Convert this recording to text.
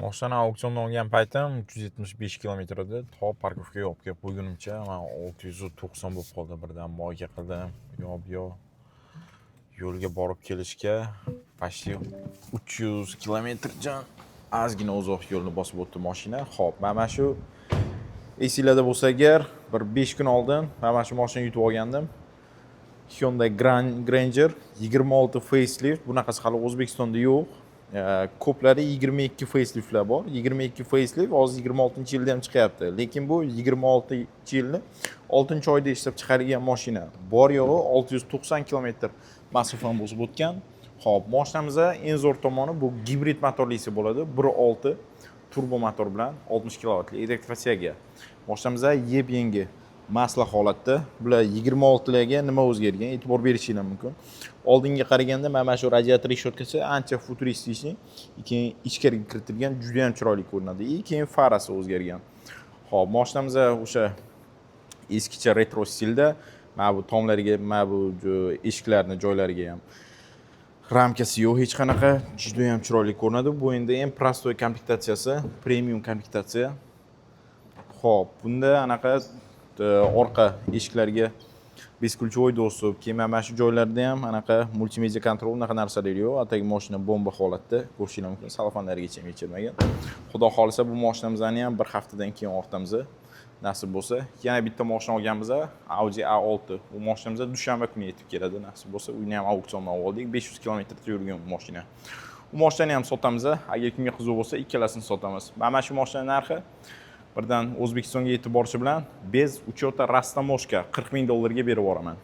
Moshinani auksiondan olgan paytim 375 kilometr edi. To парковка ga olib kelib qo'ygunimcha man 690 bo'lib qoldi. Birdan мойка qildim. Yo bu yoq yo'lga borib kelishga почти 300 kilometrjan ozgina uzoq yo'lni bosib o'tdi mashina. Xo'p, mana shu esinglarda bo'lsa agar, bir 5 kun oldin mana shu mashinani yutib olgandim. Hyundai Grandeur 26 facelift. Bunaqasi hali O'zbekistonda yo'q. Ko'plari 22 faceliftlar bor. 22 facelift hozir 26-yilda ham chiqyapti. Lekin bu 26-yilni 6-oyda ishlab chiqarilgan mashina. Bor yo'g'i 690 kilometr masofani bosib o'tgan. Xo'p, mashinamizda eng zo'r tomoni, bu gibrid motorlisi bo'ladi. 1.6 turbo motor bilan 60 kilovatli электротяга. Mashinamizda yep-yangi масло holatda. Bular 26larga nima o'zgargan, e'tibor berishinglar mumkin. Oldinga qaraganda mana shu radiator решётка si ancha futuristik, keyin ichkariga kiritilgan, juda ham chiroyli ko'rinadi. И keyin farasi o'zgargan. Xo'p, mashinamizda o'sha eskicha retro stilda, mana bu tomlariga, mana bu eshiklarni joylariga ham ramkasi yo'q hech qanaqa, juda ham chiroyli ko'rinadi. Bu endi eng простой komplektatsiyasi, premium komplektatsiya. Xo'p, bunda anaqa orqa eshiklarga бесключевой доступ, keyin mana shu joylarda ham anaqa multimedia контроль, unaqa narsalar yo'q. Atigi mashina bomba holatda, ko'rishinglar mumkin, salafanlarigacha ham yechilmagan. Xudo xohlasa, bu mashinamizni ham bir haftadan keyin ortamiz, nasib bo'lsa. Yana bitta mashina olganmiz, Audi A6. Bu mashinamiz dushanba kuni yetib keladi, nasib bo'lsa. Uni ham auksiondan oldik. 500 kilometrda yurgan bu mashina. U mashinani ham sotamiz. Agar kimga qiziq bo'lsa, ikkalasini sotamiz. Mana shu mashina narxi birdan O'zbekistonga yetib borishi bilan, без учета растаможка, 40 ming dollarga berib yuboraman.